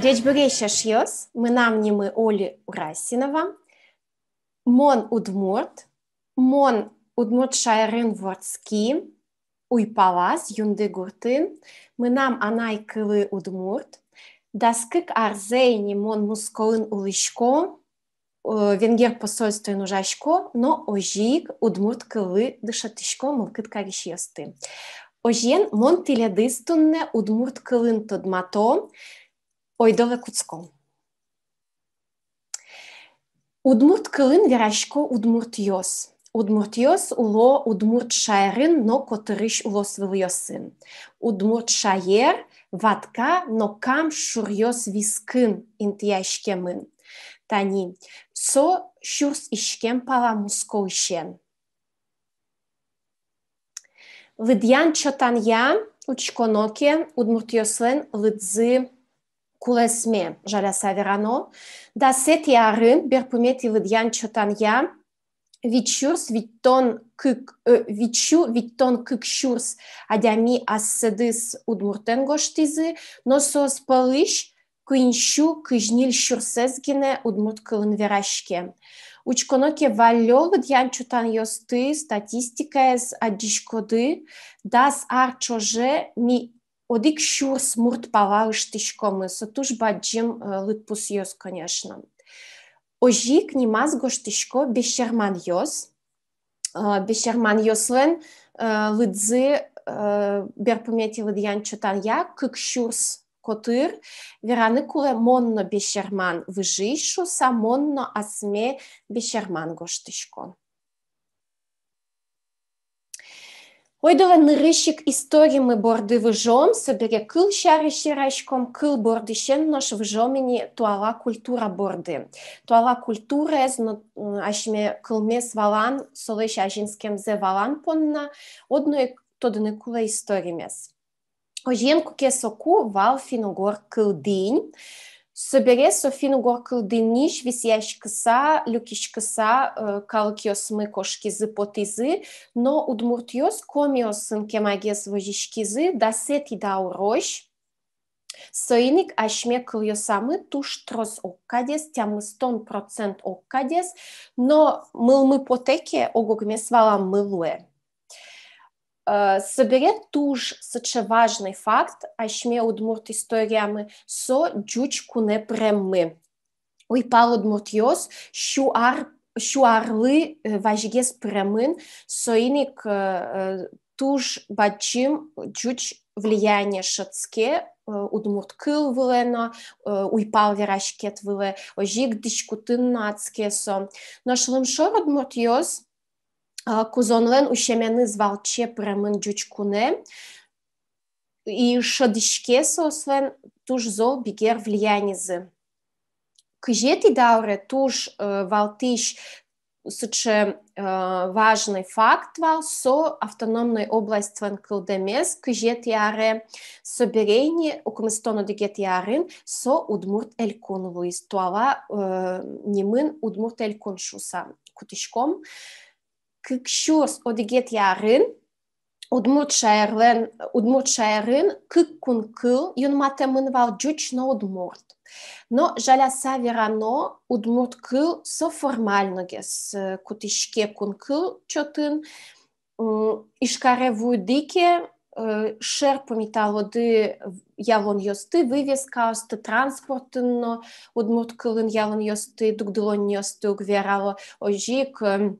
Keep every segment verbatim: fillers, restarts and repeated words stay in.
Ӟечбуресь, эшъёс! Мынам нимы Оля Урасинова. Мон удмурт, мон Удмурт шаерын вордски, уйпалаз, Юнды гуртын. Мынам анай кылы удмурт. Дас кык арзэ ини мон Москваын улӥсько, э, венгер посольствоын ужасько, но озьы ик удмурт кыллы дышетӥсько мылкыд карисьёсты. Озьыен, мон тӥледыз туннэ удмурт кылын тодмато. Ойдолэ кутском. Удмурт кылын верасько удмуртъёс. Удмуртъёс уло Удмурт шаерын но котырысь улосвылъёсын. Удмурт шаер Ватка но Кам шуръёс вискын интыяськемын. Тани со сюрс иськем пала Москваысен. Лыдъян-чотанъя, учконо ке, удмуртъёслэн лыдзы кулэсме, жаляса верано. Дасэтӥ арын, берпуметӥ лыдъян-чотанъя, вить сюрс витьтон кык, э, вить сю витьтон кык сюрс адями асьсэдыз удмуртэн гожтӥзы, но соос пӧлысь куинь сю кызь ньыль сюрсэз гинэ удмурт кылын вераське. Учконо ке, валлё лыдъян-чотанъёсты, статистикаез адӟиськоды, дас ар ӵоже ми одӥг сюрс мурт пала ыштӥськомы, со туж бадӟым, э, лыдпусъёс, конечно. Озьы ик нимаз гожтӥсько бесерманъёс. Э, бесерманъёслэн, э, лыдзы, э, берпуметӥ лыдъян-чотанъя кык сюрс котыр. Вераны кулэ, мон но бесерман выжыысь шуыса, мон но асме бесерман гожтӥсько. Ойдолэ нырысь ик историмы борды выжом, собере кыл сярысь вераськом, кыл бордысен нош выжом ини туала культура борды. Туала культураез но, м, асьме кылмес валан, солэсь азинскемзэ валан понна одно ик тодыны кулэ историмес. Озьыен, куке соку вал финн-угор кылдӥнь, собере со финн-угор кылдӥньысь висъяськыса, люкиськыса, э, калыкъёсмы кошкизы-потӥзы, но удмуртъёс комиосын кемагес возиськизы дасэтӥ даурозь. Соин ик асьме кылъёсамы туж трос огкадес, тямыстон процент огкадес, но мылмы потэ ке, ог-огмес валаммы луэ. Э, собере туж сыӵе важный факт асьме удмурт историямы — со ӟуч кунэ пыреммы. Уйпал удмуртъёс сю ар, сю арлы, э, вазьгес пыремын, соин ик, э, э, туж бадӟым ӟуч влияние шӧдске, э, удмурт кыл вылэ но, э, уйпал вераськет вылэ, озьы ик дӥськутын но адске со. Нош лымшор удмуртъёс, а, кузонлэн усеменыз валче пыремын ӟуч кунэ, и шӧдӥське соослэн туж зол бигер влиянизы. Кызетӥ дауре туж, э, валтӥсь сыӵе, э, важный факт вал — со автономной областьлэн кылдэмез кызетӥ аре. Собере ини, укмыстон одӥгетӥ арын, со Удмурт Элькун луиз, туала, э, нимын Удмурт Элькун шуыса кутӥськом. Кык сюрс одӥгетӥ арын Удмурт шаерлэн, Удмурт шаерын кык кун кыл юнматэмын вал: ӟуч но удмурт. Но, жаляса верано, удмурт кыл со формальногес, э, кутӥське кун кыл чотын. М, Ижкаре вуиды ке, э, шер пумиталоды ялонъёсты, вывескаосты, транспортын но удмурт кылын ялонъёсты, дугдылонниосты уг верало, озьы ик, э,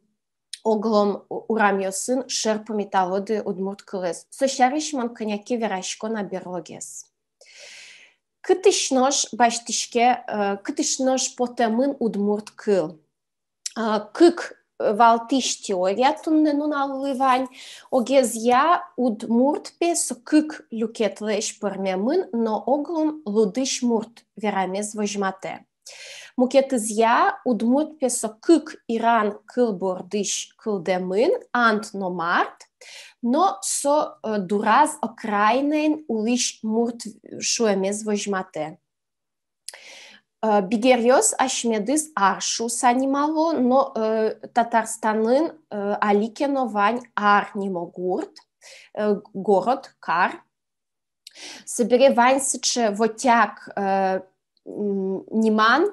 оглом у-, урамъёсын шер пумиталоды удмурт кылэз. Со сярысь мон кӧня ке верасько на берлогес. Кытысь нош басьтӥське, э, кытысь нош потэмын удмурт кыл? А, кык, э, валтӥсь теория туннэ нуналлы вань. Огезъя удмурт пе со кык люкетлэсь пӧрмемын, но оглом лудӥсь мурт верамез возьматэ. Мукетызъя удмурт пе со кык иран кыл бордысь кылдэмын, ант но март, но со, э, дураз окраинаын улӥсь мурт шуэмез возьматэ. Э, бигеръёс асьмедыз Ар шуыса нимало, но, э, Татарстанын, э, али ке но вань Ар нимо гурт, э, город, кар. Собере вань сыӵе вотяк, э, м, ниман,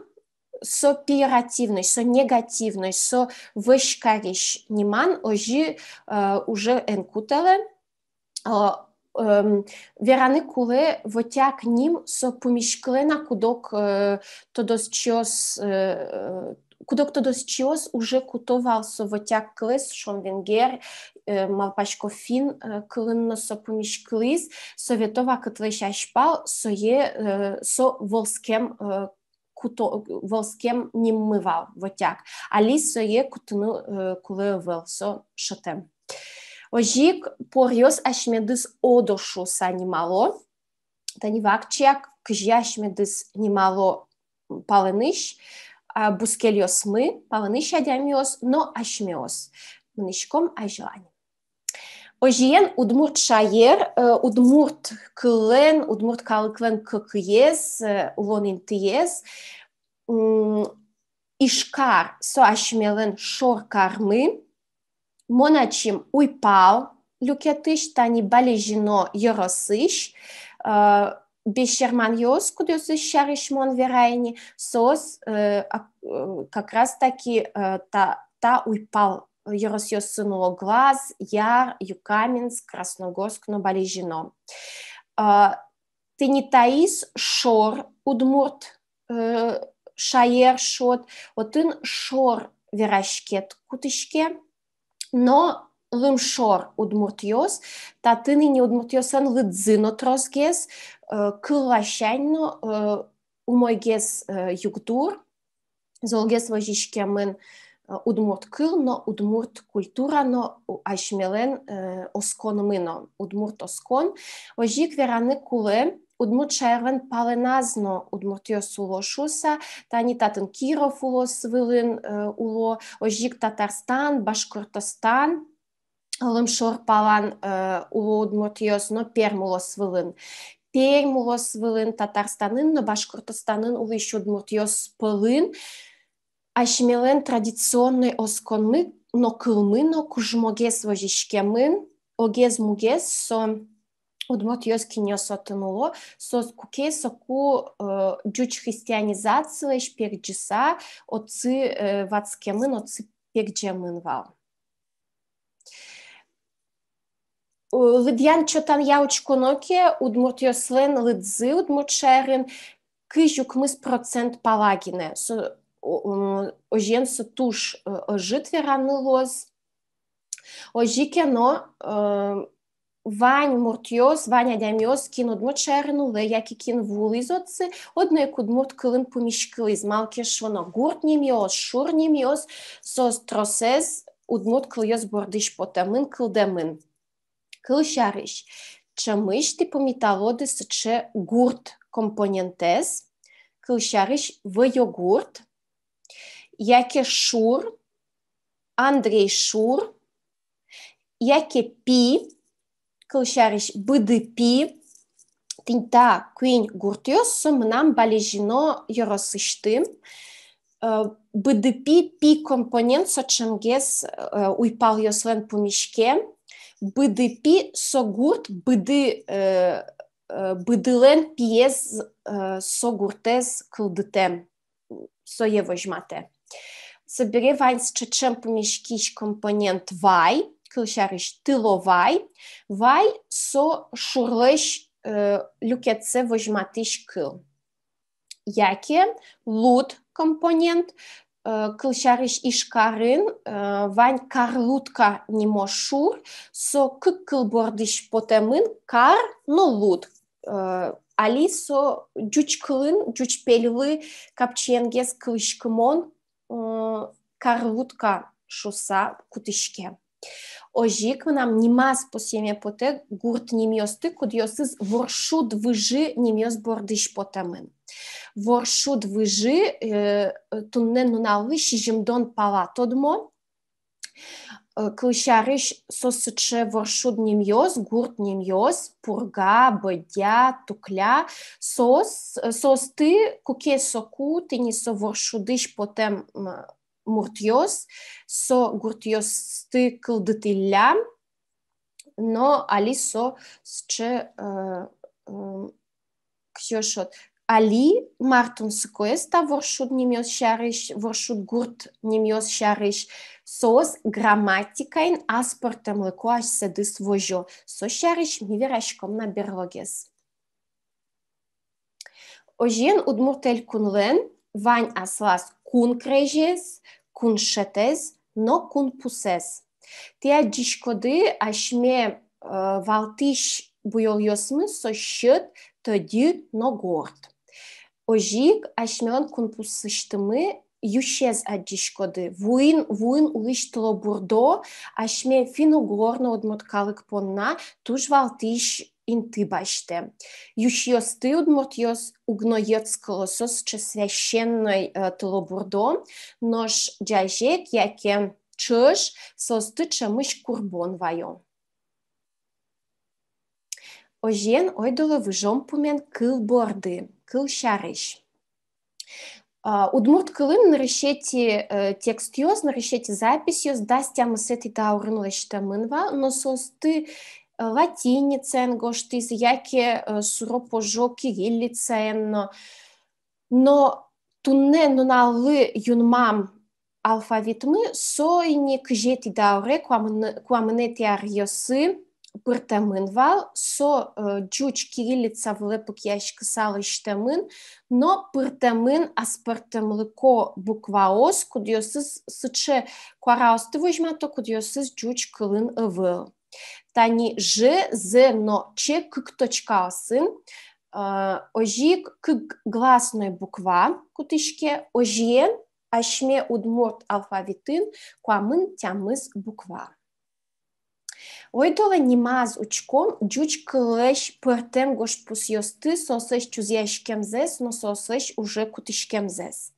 со пеёративной, со негативной, со вӧсь карись ниман, озьы, э, уже эн кутэлэ. Э, эм, вераны кулэ, вотяк ним со пумиськылэ на кудог, э, тодосчиос, э, кудог тодосчиос уже куто вал со вотяк кылэз, шуом, венгер, э, малпасько, финн, э, кылын но со пумиськылӥз, совето вакытлэсь азьпал сое, э, со волскем, э, куто-, волскем ниммы вал вотяк. Али сое кутыны, э, кулэ ӧвӧл, со шӧтэм. Озьы ик поръёс асьмедыз Одо шуыса нимало. Тани вакчияк, кызьы асьмедыз нимало палэнысь, а, бускельёсмы, палэнысь адямиос, но асьмеос. Мынӥськом азьлань. Озьыен, удмурт шаер, э, удмурт кыллэн, удмурт калыклэн кӧкыез, э, улон интыез, м, Ижкар, со асьмелэн шоркармы, мон ачим Уйпал люкетысь, тани Балезино ёросысь, э, бесерманъёс, кудъёсыз сярысь мон верай ини, соос, э, ак-, э, как раз таки, э, та, та Уйпал ёросъёсын уло: Глаз, Яр, Юкаменск, Красногорск но Балезино. А, тӥни таиз шор удмурт, э, шаер шуод, отын шор вераськет кутӥське, но лымшор удмуртъёс, татын ини удмуртъёслэн лыдзы но тросгес, э, кыл ласянь но, э, умойгес, э, югдур, золгес возиськемын, э, удмурт кыл но, удмурт культура но, у-, асьмелэн, э, осконмы но, удмурт оскон. Озьы ик вераны кулэ, удмурт шаерлэн палэназ но удмуртъёс уло шуыса, тани татын Киров улосвылын, э, уло, озьы ик Татарстан, Башкортостан, лымшор палан, э, уло удмуртъёс но Пермь улосвылын. Пермь улосвылын, Татарстанын но Башкортостанын улӥсь удмуртъёс пӧлын асьмелэн традиционной осконмы но, кылмы но кужмогес возиськемын, огез-мугез со удмуртъёс, кинъёс отын уло, соос куке соку, э, ӟуч христианизацилэсь пегӟыса, отчы, э, ватскемын, отчы пегӟемын вал. Э, лыдъян-чотанъя учконо ке, удмуртъёслэн лыдзы удмурт шаерын кызь укмыс процент пала гинэ. Со, о-, м, озьыен со туж, э, ӧжыт вераны луоз. Озьы ке но, э, вань муртъёс, вань адямиос, кин удмурт шаерын улэ яке кин вуылӥз отчы, одно ик удмурт кылын пумиськылӥз. Малы ке шуоно, гурт нимъёс, шур нимъёс, соос тросэз удмурт кылъёс бордысь потэмын, кылдэмын. Кылсярысь, ӵемысь тӥ пумиталоды сыӵе гурт компонентэз, кылсярысь, Вӧёгурт, яке Шур, Андрей Шур, яке Пи, кылсярысь, Быдыпи. Тӥни та куинь гуртъёс со мынам Балезино ёросысьтым. Э, Быдыпи, Пи компонент со ӵемгес, э, уйпалъёслэн пумиське. Быдыпи со гурт, быды, э, э, быдылэн пиез, э, со гуртэз кылдытэм, сое возьматэ. Собере вань сыӵе ӵем пумиськись компонент Вай, кылсярысь, тыловай. Вай — со шурлэсь, э, люкетсэ возьматӥсь кыл. Яке луд компонент, э, кылсярысь, Ижкарын, э, вань Карлутка нимо шур, со кык кыл бордысь потэмын: кар но луд. Э, али со ӟуч кылын, ӟуч пельлы капчиенгес кылӥськымон, э, Карлутка шуыса кутӥське. Озьы ик мынам нимаз пусъеме потэ гурт нимъёсты, кудъёсыз Воршуд выжы нимъёс бордысь потэмын. Воршуд выжы, э, туннэ нуналлы сизьымдон пала тодмо. Э, кылсярысь, со сыӵе воршуд нимъёс, гурт нимъёс: Пурга, Бӧдья, Тукля. Соос, соосты куке соку тӥни со Воршудысь потэм, м, муртъёс со гуртъёсты кылдытӥллям, но али со сыӵе, э, э, ксё шот. Али мар тунсыкоез та воршуд нимъёс сярысь, воршуд гурт нимъёс сярысь? Соос грамматикаын аспӧртэмлыко асьсэдыз возё. Со сярысь ми вераськом на берлогес. Озьыен, Удмурт Элькунлэн вань аслаз кун крезез, кун шетэз но кун пусэз. Тӥ адӟиськоды, асьме, э, валтӥсь буёлъёсмы — со сьӧд, тӧдьы но горд. Озьы ик асьмелэн кун пусысьтымы юсез адӟиськоды. Вуын, вуын улӥсь тылобурдо асьме финн-угор но удмурт калык понна туж валтӥсь инты басьтэ. Юсьёсты удмуртъёс уг но йӧтскыло, со сыӵе священной, э, тылобурдо, нош ӟазег яке ӵӧж соосты ӵемысь курбон ваё. Озьыен, ойдолэ выжом пумен кыл борды, кылсярысь. А, удмурт кылын нырысетӥ, э, текстъёс, нырысетӥ записьёс дас тямысэтӥ даурын лэсьтэмын вал, но соосты, э, латиницаен гожтӥзы яке, э, суро-пожо кириллицаен но. Но туннэ нуналлы юнмам алфавитмы — со ини кызетӥ дауре, куамын-, куамынэтӥ аръёсы пыртэмын вал. Со, э, ӟуч кириллица вылэ пыкъяськыса лэсьтэмын, но пыртэмын аспӧртэмлыко букваос, кудъёсыз сыӵе куараосты возьмато, кудъёсыз ӟуч кылын ӧвӧл. Тани ж, з но ч кык точкаосын, э, озьы ик кык гласной буква кутӥське. Озьыен, асьме удмурт алфавитын куамын тямыс буква. Ойдолэ нимаз учком ӟуч кыллэсь пӧртэм гожпусъёсты, соослэсь чузъяськемзэс но соослэсь уже кутӥськемзэс.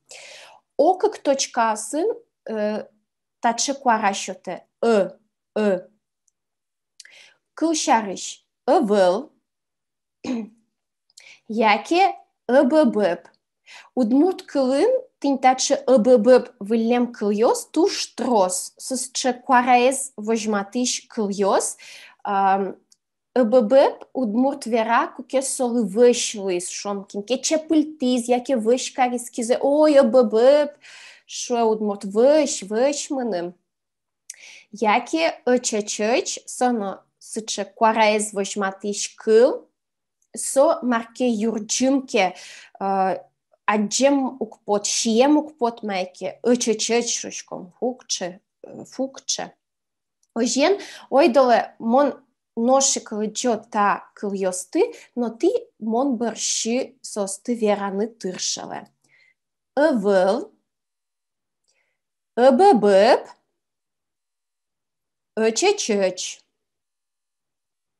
О кык точкаосын, э, таӵе куара сётэ: ӧ, ӧ. Кылсярысь, ӧвӧл, яке ӧбӧбӧб. Удмурт кылын тӥни таӵе ӧбӧбӧб выллем кылъёс туж трос, сыӵе куараез возьматӥсь кылъёс. Ам, ӧбӧбӧб удмурт вера, куке солы вӧсь луиз, шуом, кин ке чепыльтӥз яке вӧсь кариз кизэ: «Ой, ӧбӧбӧб», — шуэ удмурт, — «вӧсь, вӧсь мыным». Яке ӧчӧчӧч, со но сыӵе куараез возьматӥсь кыл, со мар ке юрӟым ке, э, адӟем уг пот, сием уг пот мае ке, ӧчӧчӧч шуиськом, фукче, э, фукче. Озьыен, ойдолэ мон нош ик лыдӟо та кылъёсты, но тӥ мон бӧрсьы соосты вераны тыршелэ. Ӧвӧл, ӧбӧбӧб, ӧчӧчӧч.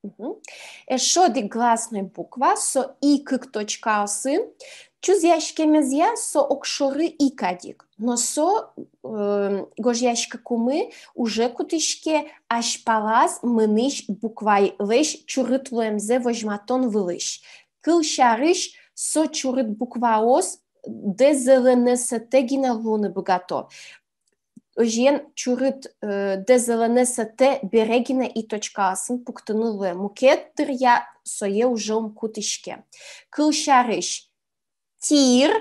Мгм. Эшшо одӥг гласной буква, со и кык точкаосын. Чузъяськемезъя со огшоры и кадь ик, но со, э, гожъяськыкумы уже кутӥське азьпалаз мынӥсь буквалэсь чурыт луэмзэ возьматон вылысь. Кылсярысь, со чурыт букваос Д З Л Н С Т гинэ луыны быгато. Озьыен, чурыт, э, Д З Л Н С Т бере гинэ и точкаосын пуктыны луэ. Мукет дыръя сое уже ум кутӥське. Кылсярысь, тир,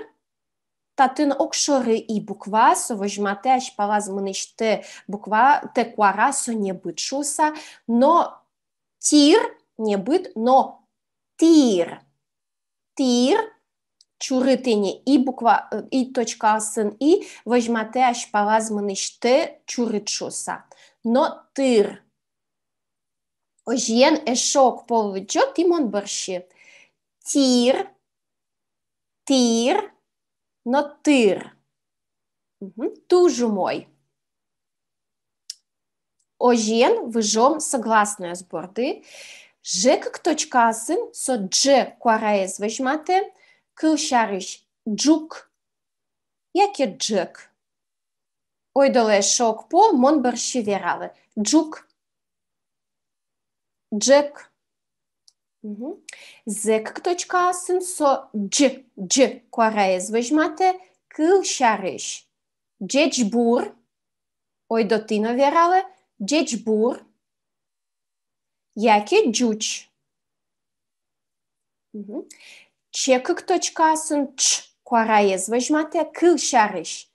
татын огшоры и буква, со возьматэ азьпалаз мынӥсь т буква, т куара, со небыт шуыса, но тир, небыт, но тир. Тир, чурыт ини, и буква, э, и точкаосын и, возьматэ азьпалаз мынӥсь т чурыт шуыса. Но тыр. Озьыен, эшшо ог пол лыдӟо тӥ мон бӧрсьы. Тир, тир, но тыр. Мгм. Туж умой. Озьыен, выжом согласноос борды. Жекык точкаосын со дж куараез возьматэ, кылсярысь, ӝук яке ӝӧк. Ойдолэ эшшо ог пол, мон бӧрсьы вералэ. Ӝук. Ӝӧк. Мгм. Зэкык точкаосын со дж, дж куараез возьматэ, кылсярысь, ӟечбур. Ойдо тӥ но вералэ, ӟечбур. Яке ӟуч. Мгм. Чекык точкаосын ч куараез возьматэ, кылсярысь,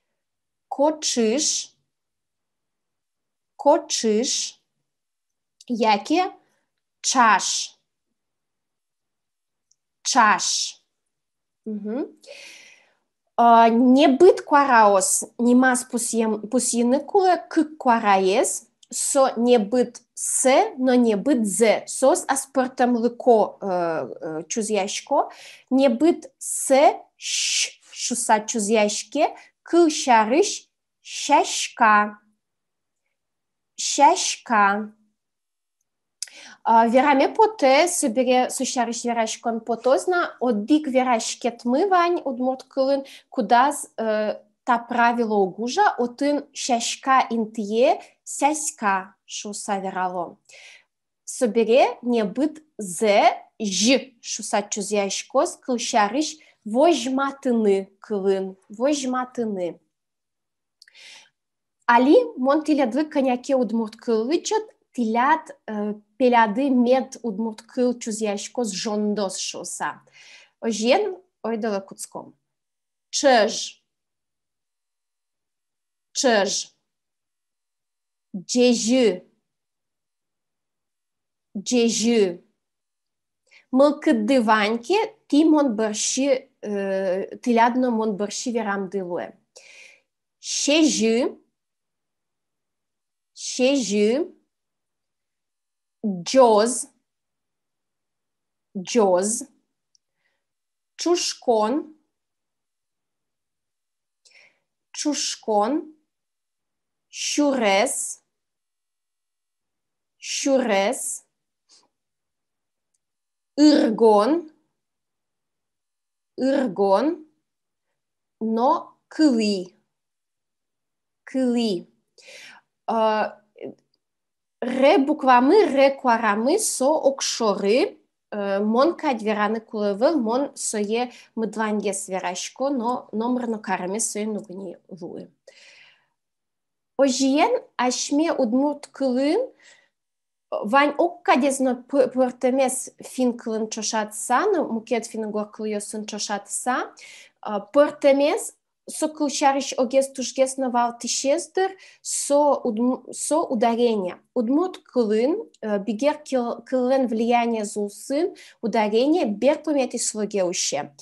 кочыш, кочыш, яке ӵаш. Ӵаш. Мгм. А, небыт куараос нимаз пусъем-, пусйыны кулэ кык куараез, со небыт с но небыт з, соос аспӧртэмлыко, э, э, чузъясько, небыт с сь шуыса чузъяське, кылсярысь, сяська. Сяська. А, вераме потэ, собере со сярысь вераськон потоз на, одӥг вераськетмы вань удмурт кылын, кудаз, э, та правило уг ужа, отын сяська интые сяська шуыса верало. Собере небыт з зь шуыса чузъяськоз, кылсярысь, возьматыны кылын, возьматыны. Али мон тӥледлы кӧня ке удмурт кыл лыдӟо, тӥляд, э, пеляды мед удмурт кыл чузъяськоз жондос шуыса. Озьыен, ойдолэ кутском. Ӵӧж. Ӵӧж. Ӟезьы. Ӟезьы. Мылкыдды вань ке, тӥ мон бӧрсьы, э, тӥляд но мон бӧрсьы верамды луэ. Сезьы, сезьы, ӟоз, ӟоз, ӵушкон, ӵушкон, сюрес, сюрес, ыргон, ыргон, но кылӥ, кылӥ. А, р буквамы, р куарамы со огшоры, э, мон кадь вераны кулэ ӧвӧл, мон сое мыдланьгес верасько, но номыр но кареме соин уг ни луы. Озьыен, асьме удмурт кылын вань огкадез но пӧ-, пӧртэмез финн кылын ӵошатыса но мукет финн-угор кылъёсын ӵошатыса, а, пӧртэмез, со, кылсярысь, огез тужгес но валтӥсез, дыр, со удм-, со ударение. Удмурт кылын, э, бигер кыл-, кыллэн влияниез улсын ударение берпуметӥ слоге усе.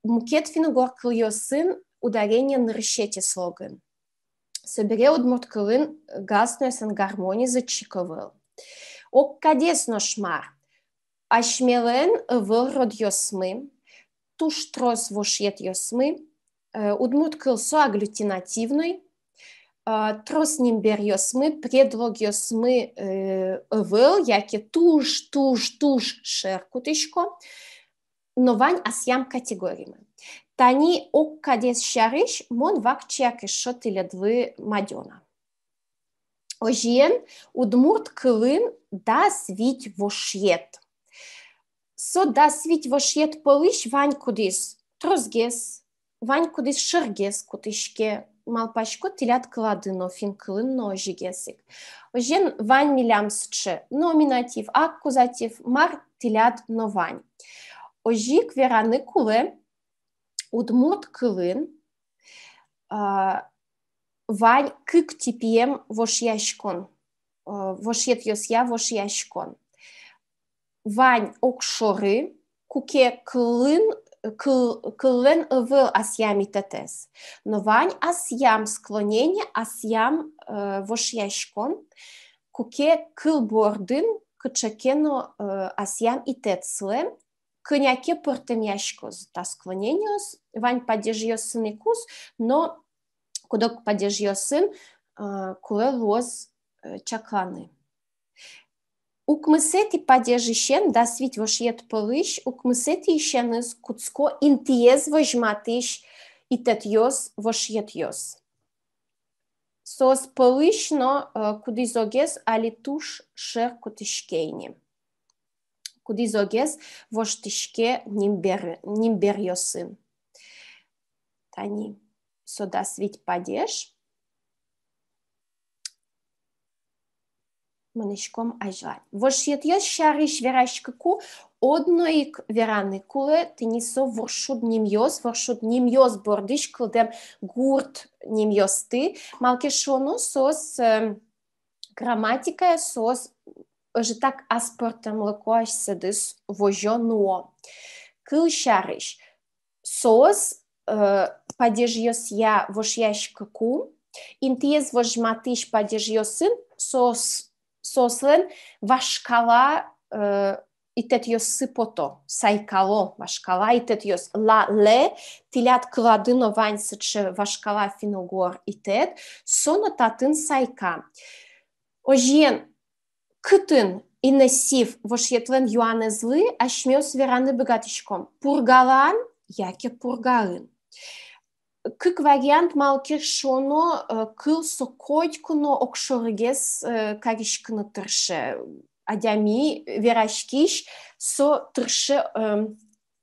Мукет финн-угор кылъёсын ударение нырысетӥ слогын. Собере удмурт кылын гласноеслэн гармонизы чик ӧвӧл. Огкадез нош мар. Асьмелэн ӧвӧл родъёсмы, туж трос вошъетъёсмы, э, удмурт кыл со агглютинативной, э, трос нимберъёсмы, предлогъёсмы, э, ӧвӧл, яке туж, туж, туж шер кутӥсько. Но вань асъям категоримы. Тани огкадез сярысь мон вакчияк эшшо тӥледлы мадё на. Озьыен, удмурт кылын дас вить вошъет. Со дас вить вошъет пӧлысь вань кудӥз тросгес, вань кудӥз шергес кутӥське, малпасько, тӥляд кылады но, финн кылын но озьыгес ик. Озьыен, вань милям сыӵе номинатив, аккузатив, мар тӥляд но вань. Озьы ик вераны кулэ, удмурт кылын а, вань кык типием вошъяськон, а, вошъетъёсъя вошъяськон. Вань огшоры, куке кылын, кыл-, кыллэн ӧвӧл асъям итэтэз. Но вань асъям склонение, асъям, э, вошъяськон, куке кыл бордын кыӵе ке но, э, асъям итэт сылэ, кӧня ке пӧртэмъяськоз та склонениос, вань падежъёсын ик уз, но куд-ог падежъёсын, э, кулэ луоз, э, чакланы. Укмысэтӥ падежысен, дас вить вошъет пӧлысь, укмысэтӥысеныз кутско интыез возьматӥсь итэтъёс, вошъетъёс. Соос пӧлысь но, э, кудӥз огез али туж шер кутӥське ини. Кудӥз огез воштӥське нимбер-, нимберъёсын. Тани со дас вить падеж. Мынӥськом азьлань. Вошъетъёс сярысь вераськыку, одно ик вераны кулэ, тӥни со воршуд нимъёс, воршуд нимъёс бордысь кылдэм гурт нимъёсты. Малы ке шуоно, соос, э, грамматикая соос ӧжытак аспӧртэмлыко асьсэдыз возё, нуо. Кыл сярысь. Соос, э, падежъёсъя вошъяськыку, интыез возьматӥсь падежъёсын соос, соослэн вашкала, э, итэтъёссы пото, сайкало вашкала итэтъёс. Ла, лэ, тӥляд кылады но вань сыӵе вашкала финн-угор итэт, со но татын сайка. Озьыен, кытын инэсив вошъетлэн юанэзлы асьмеос вераны быгатӥськом: Пургалан яке Пургаын. Кык вариант, малы ке шуоно, э, кыл со котьку но огшорыгес, э, кариськыны тырше. Адями вераськись со тырше, э,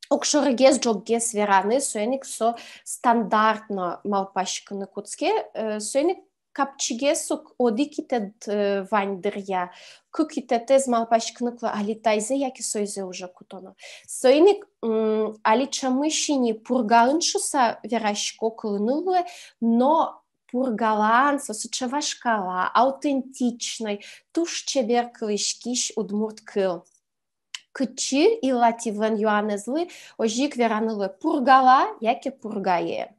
огшорыгес, ӝоггес вераны, соин ик со стандартно малпаськыны кутске, э, соин ик капчигес ук одӥг итэт, э, вань дыръя. Кык итэтэз малпаськыны кулэ: али таизэ яке соизэ уже кутоно. Соин ик, м, али ӵемысь ини Пургаын шуыса верасько, кылыны луэ, но Пургалан со сыӵе вашкала, аутентичной, туж чебер кылӥськись удмурт кыл. Кытчы, иллативлэн юанэзлы, озьы ик вераны луэ: Пургала яке Пургае.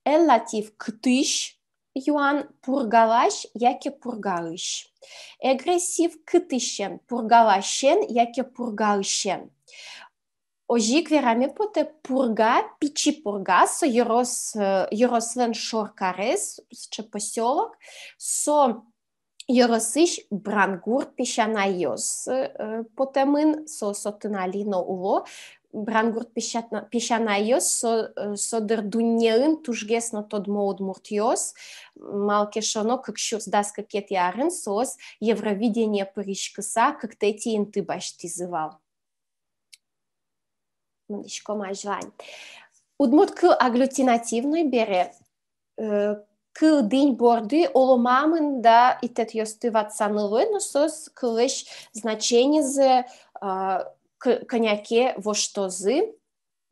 Эллатив — кытысь юан: Пургалась яке Пургаысь. Эгрессив — кытысен: Пургаласен яке Пургаысен. Озьы ик вераме потэ: Пурга, Пичи Пурга, со ёрос, э, ёрослэн шоркарез, сыӵе посёлок, со ёросысь Брангурт песянайёс, э, потэмын, со, со отын али но уло. Брангурт песятна-, песянайёс со, э, со дыр дуннеын тужгес но тодмо удмуртъёс, малы ке шуоно, кык сюрс дас кыкетӥ арын соос Евровидение пыриськыса кыктэтӥ инты басьтӥзы вал. Мынӥськом азьлань. Удмурт кыл агглютинативной бере, э, кыл динь борды оло мамын да итэтъёсты ватсаны луэ, но соос кыллэсь значенизэ, а, кӧ-, кӧня ке воштозы.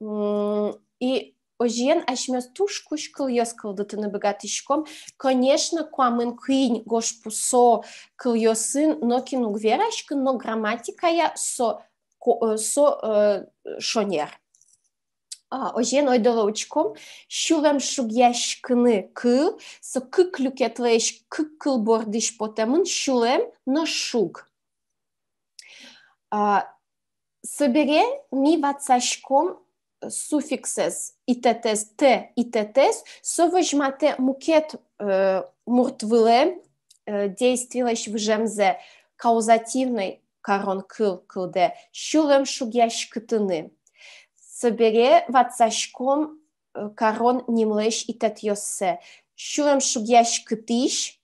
М, и озьыен асьмеос туж кузь кылъёс кылдытыны быгатӥськом. Конечно, куамын куинь гожпусо кылъёсын нокин уг вераськы, но грамматикая со ко-, э, со, э, шонер. А, озьыен, ойдолэ учком. Сюлэмшугъяськыны кыл, со кык люкетлэсь кык кыл бордысь потэмын: сюлэм но шуг. А, собере ми ватсаськом суффиксэз, итэтэз, тэ итэтэз, со возьматэ мукет, э, мурт вылэ, э, действилэсь выжемзэ, каузативной карон кыл кылдэ: сюлэмшугъяськытыны. Собере ватсаськом, э, карон нимлэсь итэтэзсэ: сюлэмшугъяськытӥсь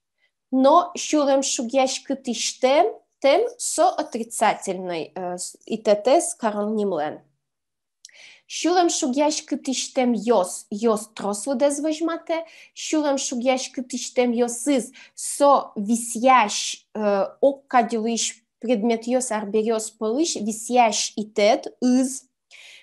но сюлэмшугъяськытӥсьтэм. Тэм со отрицательной, э, с-, итэтэз карон нимлэн. Сюлэмшугъяськытӥсьтэмъёс, ёс трос лыдэз возьматэ. Сюлэмшугъяськытӥсьтэмъёсыз — со висъясь, э, огкадь луись предметъёс, арбериос пӧлысь висъясь итэт, ыз.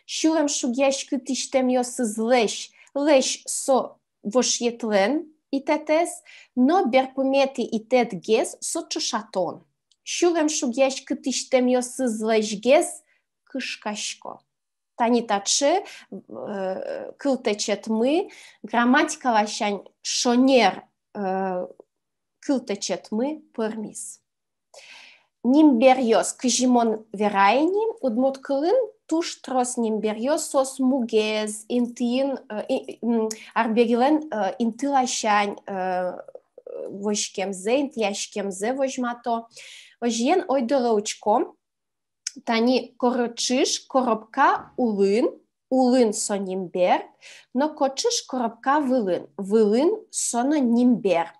Сюлэмшугъяськытӥсьтэмъёсызлэсь, лэсь — со вошъетлэн итэтэз, но берпуметӥ итэт гес со чошатон. Сюлэмшугъяськытӥсьтэмъёсызлэсь гес кышкасько. Тани таӵе, э, кылтэчетмы, грамматика ласянь шонер, э, кылтэчетмы пӧрмиз. Нимберъёс, кызьы мон верай ини, удмурт кылын туж трос нимберъёс, соос мугез, интыын, э, и, м, арберилэн, э, инты ласянь, э, возькемзэ, интыяськемзэ возьмато. Озьыен, ойдолэ учком. Тани корочыш, коробка улын, улын со нимбер, но кочыш коробка вылын, вылын со но нимбер.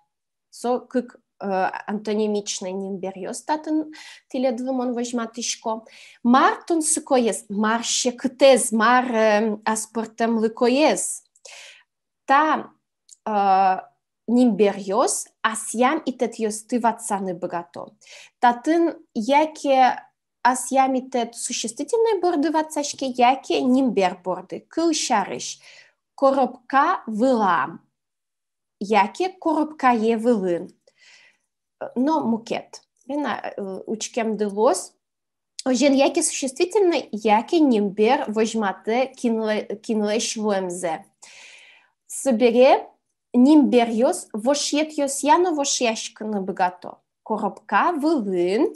Со кык, э, антонимичной нимберъёс татын тӥледлы мон возьматӥсько. Мар тунсыкоез, мар секытэз, мар, э, аспӧртэмлыкоез? Та, э, нимберъёс асъям итэтъёсты ватсаны быгато. Татын яке асъям итэт существительной борды ватсаське, яке нимбер борды. Кылсярысь, коробка вылам, яке коробкае вылын, но мукет. Бен, э, учкемды луоз. Озьыен, яке существительной, яке нимбер возьматэ кинлэ-, кинлэсь луэмзэ. Собере нимберъёс вошъетъёсъя но вошъяськыны быгато. Коробка вылын,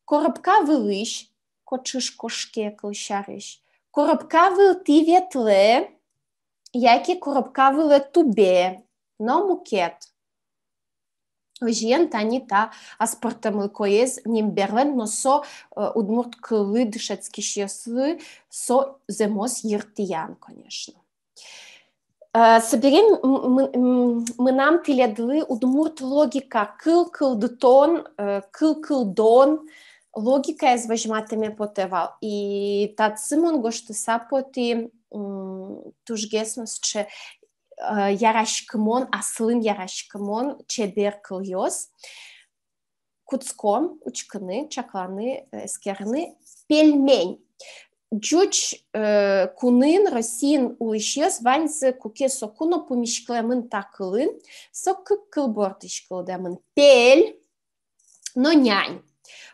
коробка вылысь кочыш кошке, кылсярысь. Коробка вылтӥ ветлэ, яке коробка вылэ тубе, но мукет. Озьыен, тани та аспӧртэмлыкоез нимберлэн, но со, э, удмурт кыллы дышетскисьёслы со зэмос йыртӥян, конечно. Э, собере м-, м-, м-, мынам тӥледлы удмурт логика, кыл кылдытон, э, кыл кылдон логикаез возьматэме потэ вал. И татчы мон гожтыса потӥ, м, тужгес но сыӵе, э, яраськымон, аслым яраськымон чебер кылъёс. Кутском учкыны, чакланы, э, эскерыны. Пельмень. Ӟуч, э, кунын, Россиын улӥсьёс ваньзы куке соку но пумиськылэмын та кылын, со кык кыл бордысь кылдэмын. Пель но нянь.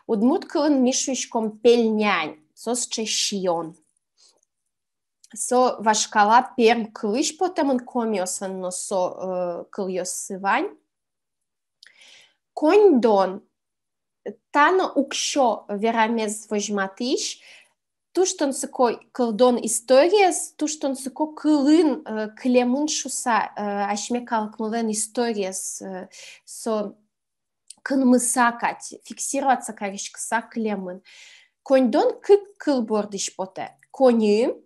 Удмурт кылын ми шуиськом пельнянь, со сыӵе сиён. Со вашкала перм кылысь потэмын, комиослэн но со, э, кылъёссы вань. Коньдон. Та но уксё верамез возьматӥсь, туж тунсыко кылдон историез, туж тунсыко кылын, э, кылемын шуса, э, асьме калыкмылэн историез, э, со кынмыса кадь, фиксироваться кариськыса кылемын. Коньдон кык кыл бордысь потэ. Коньы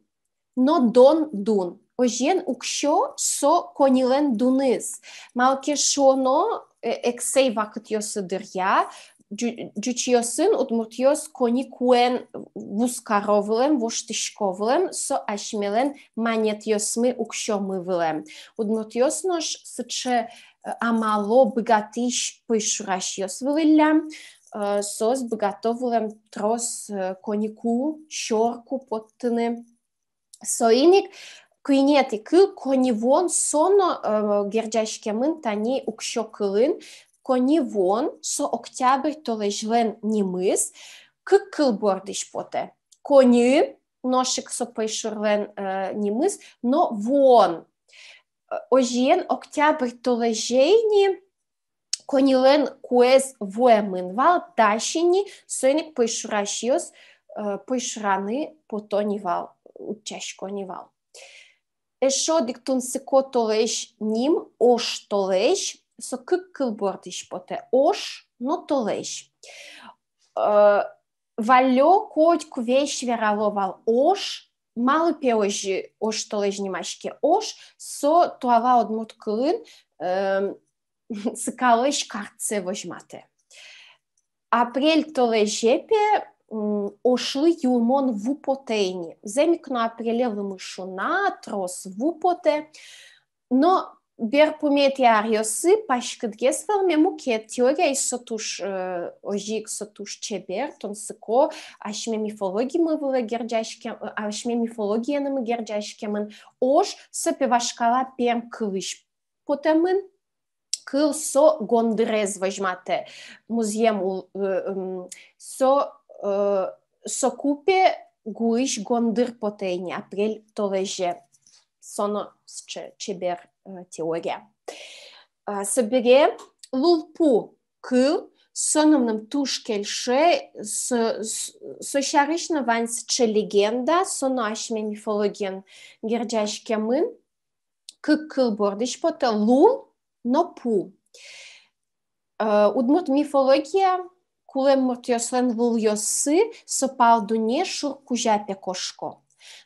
но дон, дун. Озьыен, уксё со коньылэн дуныз. Малы ке шуоно, э, эксэй вакытъёсы дыръя ӟу-, ӟучъёсын удмуртъёс коньы куэн вузкаро вылэм, воштӥсько вылэм, со асьмелэн манетъёсмы, уксёмы вылэм. Удмуртъёс нош сыӵе, э, амалло быгатӥсь пӧйшурасьёс вылӥллям, э, соос быгато вылэм трос, э, коньыку, сьӧрку поттыны. Соин ик куинетӥ кыл коньывуон, со но, э, герӟаськемын тани уксё кылын. Коньывуон, со октябрь толэзьлэн нимыз, кык кыл бордысь потэ. Коньы, нош ик со пӧйшурлэн, э, нимыз, но вуон. Э, озьыен, октябрь толэзе ини коньылэн куэз вуэмын вал, дась ини, соин ик пӧйшурасьёс, э, пӧйшураны пото ни вал, утчасько ни вал. Эшшо одӥг тунсыко толэзь ним — ош толэзь, со кык кыл бордысь потэ: ош но толэзь. Э, валлё, котьку весь верало вал ош. Малы пе озьы ош толэзь нимаське? Ош — со туала удмурт кылын, эм, сыкалэсь картсэ возьматэ. Апрель толэзе пе, м, ошлы юлмон ву потэ ини. Зэм ик но, апреле лымы шуна, трос ву потэ. Но берпуметӥ аръёсы паськытгес вӧлме мукет теория, и со туж, э, озьы ик со туж чебер, тунсыко, асьме мифологимы вылэ герӟаськем-, э, асьме мифологиенымы герӟаськемын. Ош — со пе вашкала перм кылысь потэмын. Кыл со гондырез возьматэ. Музъем ул-, э, м, со, э, соку пе гуысь гондыр потэ ини апрель толэзе. Со но сыӵе чебер, э, теория. А, собере лулпу кыл, со но мыным туж кельше, со, с-, со сярысь но вань сыӵе легенда, со но асьме мифологиен герӟаськемын. Кык кыл бордысь потэ: лул но пу. Э, удмурт мифология, кулэм муртъёслэн лулъёссы со пал дунне шур кузя пе кошко.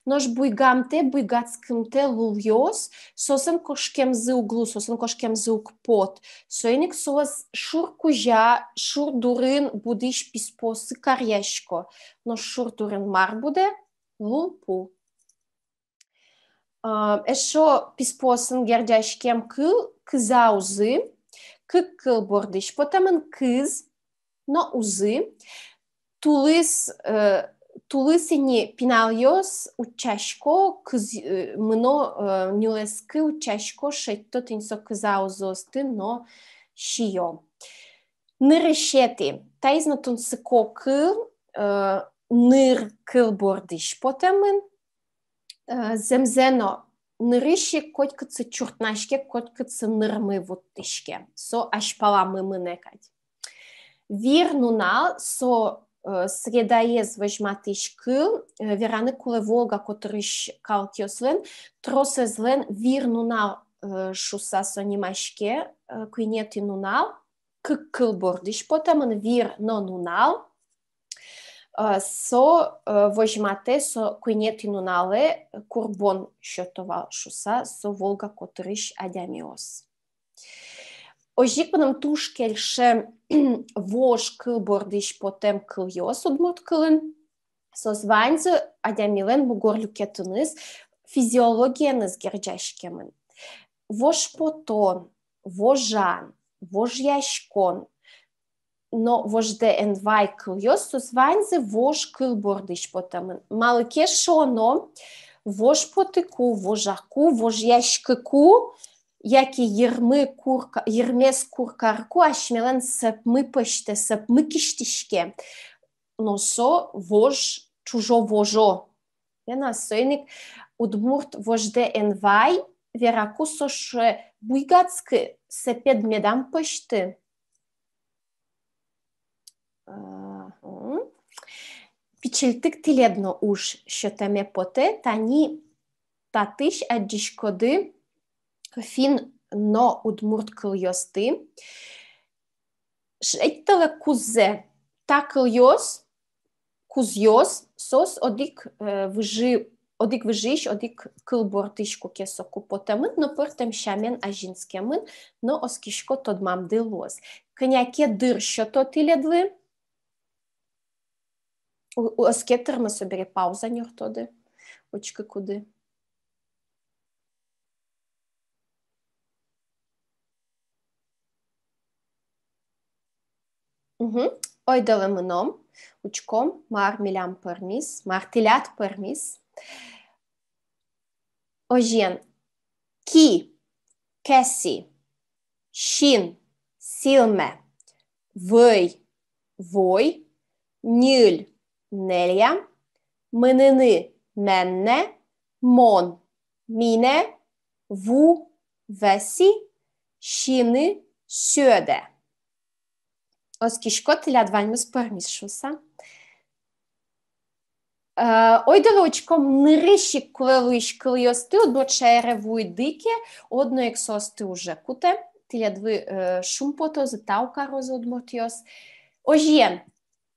Нош буйгамтэ, буйгатскымтэ лулъёс, соослэн кошкемзы уг лу, соослэн кошкемзы уг пот. Соин ик соос шур кузя, шур дурын будӥсь писпуоссы каръясько. Нош шур дурын мар будэ? Лулпу. А, эшшо писпуосын герӟаськем кыл — кызаузы. Кык кыл бордысь потэмын: кыз но узы. Тулыс, э, тулыс ини пиналъёс утчасько, кыз, э, мыно, э, нюлэскы, утчасько, шедьто тӥни со кызаузыосты но сиё. Нырысетӥ, таиз но тунсыко кыл, э, ныр кыл бордысь потэмын. Э, зэмзэ но, нырысь ик котькытчы чуртнаське, котькытчы нырмы вуттӥське. Со азьпаламы мынэ кадь. Вир нунал — со, э, средаез возьматӥсь кыл, э, вераны кулэ Волга котырысь калыкъёслэн, тросэзлэн вир нунал, э, шуыса со нимаське, э, куинетӥ нунал. Кык кыл бордысь потэмын: вир но нунал. Э, со, э, возьматэ, со куинетӥ нуналэ курбон сёто вал шуыса, со Волга котырысь адямиос. Озьы ик мыным туж кельше вож кыл бордысь потэм кылъёс удмурт кылын. Соос ваньзы адямилэн мугор люкетыныз, физиологиеныз герӟаськемын. Вожпотон, вожан, вожъяськон но вождэ эн вай кылъёс, соос ваньзы вож кыл бордысь потэмын. Малы ке шуоно, вожпотыку, вожаку, вожъяськыку, яке йырмы кур-, йырмес кур карыку асьмелэн сэпмы пӧзьтэ, сэпмы кисьтӥське. Но со вож чужо вожо. Венас, соин ик удмурт вождэ эн вай вераку, со шуэ: буйгатскы, сэпед медам пӧзьты. Ага. Пичильтык тӥлед но уж сётэме потэ. Тани татысь адӟиськоды финн но удмурт кылъёсты. Шедьтэлэ куззэ. Та кылъёс, кузъёс, соос одӥг, э, выжы, одӥг выжыысь одӥг кыл бордысь куке соку потэмын, но пӧртэм сямен азинскемын, но оскисько, тодмамды луоз. Кӧня ке дыр сёто тӥледлы. У-, у-, оске тырмы, собере пауза нюртоды, учкыкуды. Мгм. Ойдолэ мыном, учком, мар милям пӧрмиз, мар тӥляд пӧрмиз. Озьыен: ки, кеси, син, силме, вӧй, вой, ньыль, нелья, мыныны, менне, мон, мине, ву, веси, сины, сьӧдэ. Оскисько, тӥляд ваньмыз пӧрмиз шуыса. Э, ойдолэ учком нырысь ик кулэ луись кылъёсты. Удмурт шаере вуиды ке, одно ик соосты уже кутэ. Тӥледлы, э, шумпотозы, тау карозы удмуртъёс. Озьыен: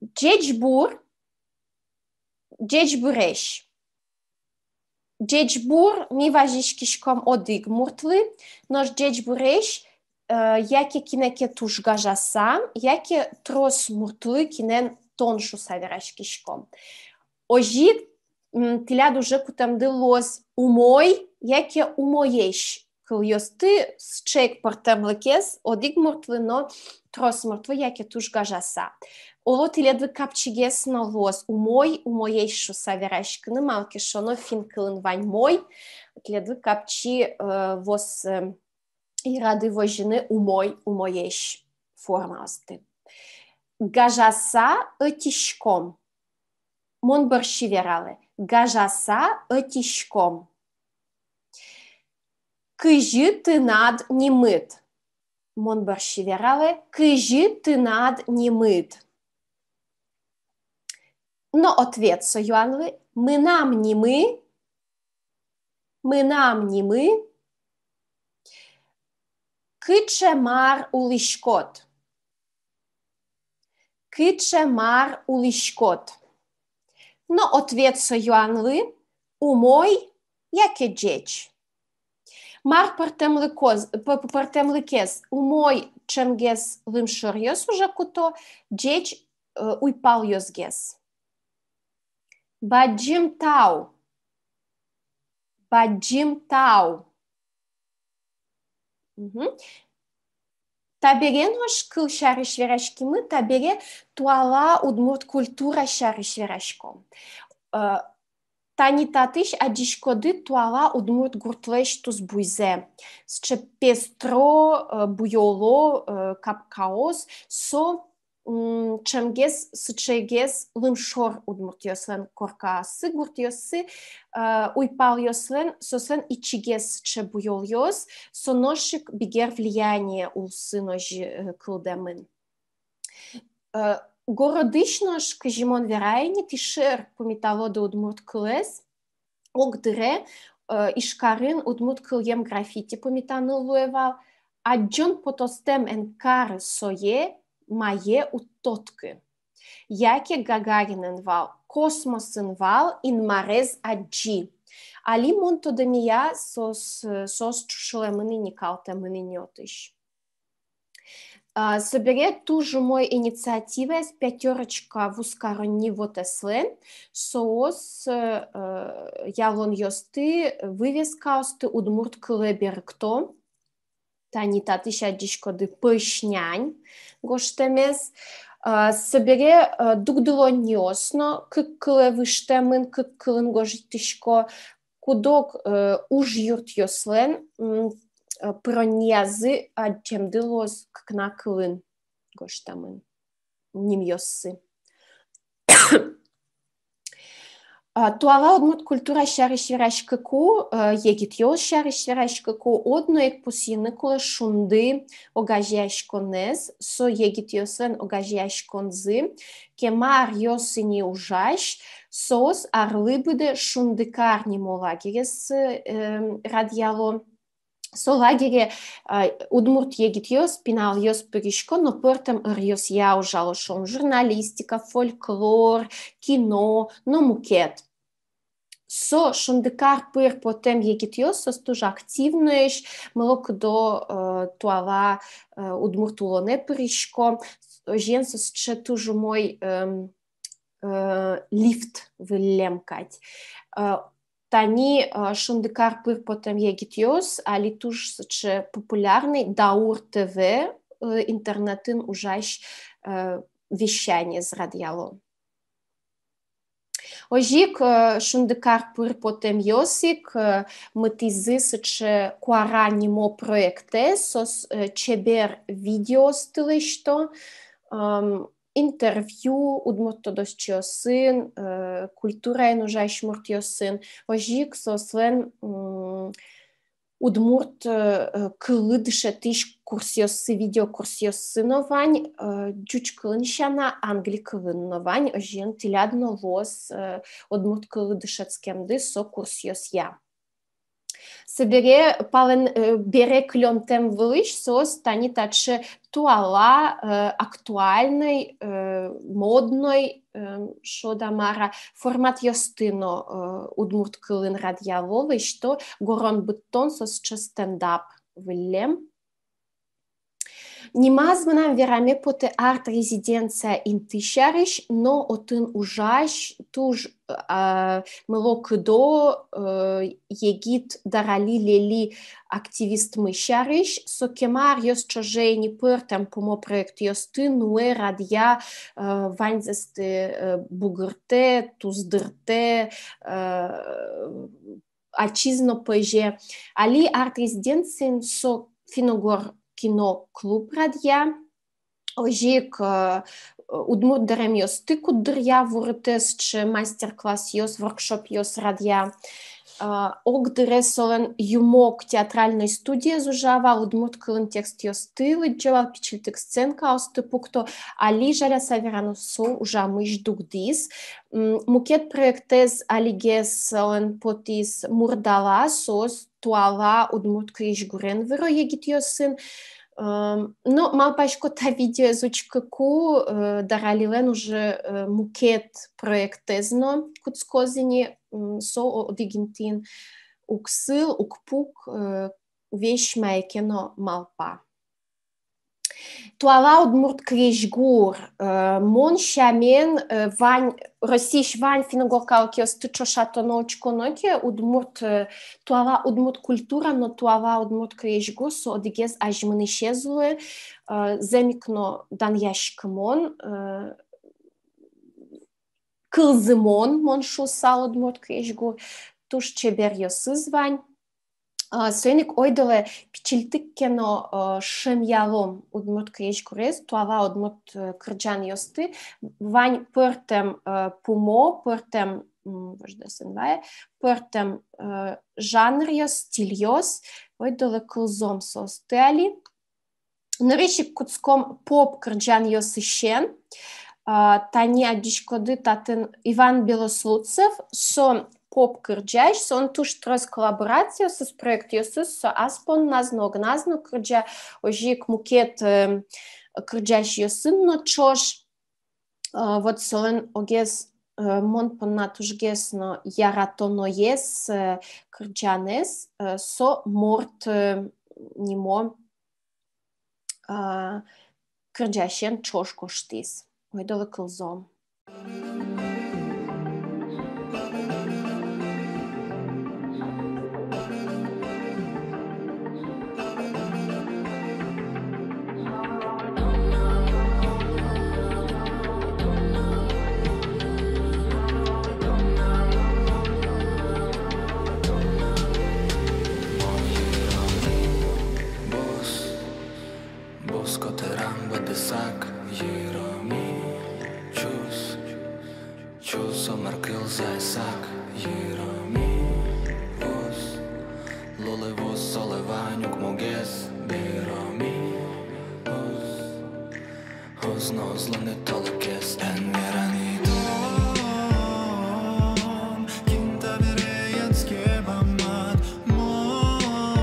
ӟечбур, ӟечбуресь. Ӟечбур ми вазиськиськом одӥг муртлы, нош ӟечбуресь, э, яке кинэ ке туж гажаса, яке трос муртлы, кинэн тон шуыса вераськиськом. Озьы ик, м, тӥляд уже кутэмды луоз умой яке умоесь кылъёсты, сыӵе ик пӧртэмлыкез одӥг муртлы но трос муртлы яке туж гажаса. Оло, тӥледлы капчигес но луоз умой, умоесь шуыса вераськыны, малы ке шуоно финн кылын вань мой, тӥледлы капчи, э, луоз, э, и рады возьыны умой, умоесь формаосты. Гажаса ӧтиськом. Мон бӧрсьы вералэ. Гажаса ӧтиськом. Кызьы тынад нимыд? Мон бӧрсьы вералэ. Кызьы тынад нимыд? Но ответ со юанлы: мынам нимы, мынам нимы. Кыӵе мар улӥськод? Кыӵе мар улӥськод? Но ответ со юанлы: умой яке ӟеч. Мар пӧртэмлыкоз-, пӧ-, пӧртэмлыкез? Умой ӵемгес лымшоръёс уже куто, ӟеч, э, уйпалъёсгес. Бадӟым тау. Бадӟым тау. Мгм. Табере нош кыл сярысь вераськимы, табере туала удмурт культура сярысь вераськом. Э, тани татысь адӟиськоды туала удмурт гуртлэсь тусбуйзэ. Сыӵе пестро, э, буёло, э, капкаос, со м, ӵемгес сыӵегес лымшор удмуртъёслэн коркаоссы, гуртъёссы, э, уйпалъёслэн, соослэн ичигес сыӵе буёлъёс, со нош ик бигер влияние улсын озьы, э, кылдэмын. Э, городысь нош, кызьы мон верай ини, тӥ шер пумиталоды удмурт кылэз. Огдыре, э, Ижкарын удмурт кылъем граффити пумитаны луэ вал. Адӟон потостэм эн кары сое, мае уд тодкы. Яке Гагаринэн вал: космосын вал, Инмарез адӟи. Али мон тодэмъя соос, э, соос ӵушылэмын ини, никалтэмын ини отысь. А, собере туж умой инициативаез «Пятёрочка» вузкаронни вотэслэн, соос, э, э, ялонъёсты, вывескаосты удмурт кылэ берыкто. Тани татысь адӟиськоды «Пӧсь нянь» гожтэмез. А, собере, э, дугдылонниос но кык кылэ выжтэмын, кык кылын гожтӥсько. Куд-ог, э, ужъюртъёслэн, м, э, пыронниязы адӟемды луоз кыкна кылын гожтэмын нимъёссы. А, туала удмурт культура сярысь вераськыку, э, егитъёс сярысь вераськыку, одно ик пусйыны кулэ «Шунды» огазеяськонэз. Со егитъёслэн огазеяськонзы, кема аръёс ини ужась, соос арлы быдэ «Шундыкар» нимо лагерез, э, радъяло. Со лагере, а, удмурт егитъёс, пиналъёс пырисько но пӧртэм ӧръёсъя ужало, шуом, журналистика, фольклор, кино но мукет. Со «Шундыкар» пыр потэм егитъёс, соос туж активноесь, мылокыдо, э, туала, э, удмурт улонэ пырисько. Озьыен, соос сыӵе туж умой, эм, э, лифт выллем кадь. Э, тани, э, «Шундыкар» пыр потэм егитъёс али туж сыӵе популярной, «Даур ТВ», э, интернетын ужась, э, вещаниез радъяло. Озьы ик, э, «Шундыкар» пыр потэмъёс ик, э, мытӥзы сыӵе «Куара» нимо проектэз, соос, э, чебер видеосты лэсьто, эм, интервью удмурт тодосчиосын, э, культураен ужась муртъёсын. Озьы ик соослэн, м, удмурт, э, э, кыллы дышетӥсь курсъёссы, видеокурсъёссы но вань, э, ӟуч кылын сяна, англи кылын но вань. Озьыен, тӥляд но луоз, э, удмурт кыллы дышетскемды со курсъёсъя. Собере палэн, э, бере кылёнтэм вылысь соос тани таӵе туала, э, актуальной, э, модной, э, шуод-а мар-а, форматъёсты но, э, удмурт кылын радъяло, лэсьто. «Горон быдтон» со сыӵе стендап выллем. Нимаз мынам вераме потэ арт-резиденция инты сярысь, но отын ужась туж, а, мылокыдо, э, егит Дарали Лели активистмы сярысь. Со кема аръёс ӵоже ини пӧртэм пумо проектъёсты нуэ, радъя, э, ваньзэсты, э, бугыртэ, туздыртэ, э, ачиз но пӧзе. Али арт-резиденциын со финн-угор киноклуб радъя. Озьы ик, э, удмурт дэремъёсты куддыръя вурытэз, сыӵе мастер-классъёс, воркшопъёс радъя. Э, огдыре солэн «Юмок» театральной студиез ужа вал, удмурт кылын текстъёсты лыдӟе вал, пичильтык сценкаосты пукто. Али, жаляса верано, со ужамысь дугдӥз. М, мукет проектэз алигес солэн потӥз «Мурдала», соос туала удмурт крезьгурен выро егитъёсын. Эм, но малпасько, та видеоез учкыку, э, Даралилэн уже, э, мукет проектэз но кутскоз ини, м, со о-, одӥг интыын уг сыл, уг пук, э, весь мае ке но малпа. Туала удмурт крезьгур, э, мон сямен, э, вань, Россиысь вань финн-угор калыкъёсты ӵошатоно, учконо ке, удмурт, э, туала удмурт культура но туала удмурт крезьгур со одӥгез азьмынӥсез луэ, э, зэм ик но данъяськымон, э, кылзымон, мон шуысал, удмурт крезьгур, туж чеберъёсыз вань. А, соин ик ойдолэ пичильтык ке но, э, шӧмъялом удмурт крезьгурез, туала удмурт, э, кырӟанъёсты. Вань пӧртэм, э, пумо, пӧртэм, м, вождэс эн вае, пӧртэм, э, жанръёс, стильёс, ойдолэ кылзом соосты али. Нырысь ик кутском поп кырӟанъёсысен. А, тани адӟиськоды, татын Иван Белослудцев, со поп кырӟась, солэн туж трос коллаборациосыз, проектъёсыз, со ас понназ но, огназ но кырӟа, озьы ик мукет, э, кырӟасьёсын но ӵош. А, вот солэн огез, э, мон понна тужгес но яратоноез, э, кырӟанэз, э, со «Морт», э, нимо, а, кырӟасен ӵош гожтӥз. Ойдолэ кылзом. Бос котырам быдэсак, йыроми, чус, чус омыр кылзэ сак, йыроми, вуз, лулы вуз, солы вань укмогес, йыроми, вуз, вуз но вуз луыны толкес, эн вераны тон, кин табере ятске баммат, мон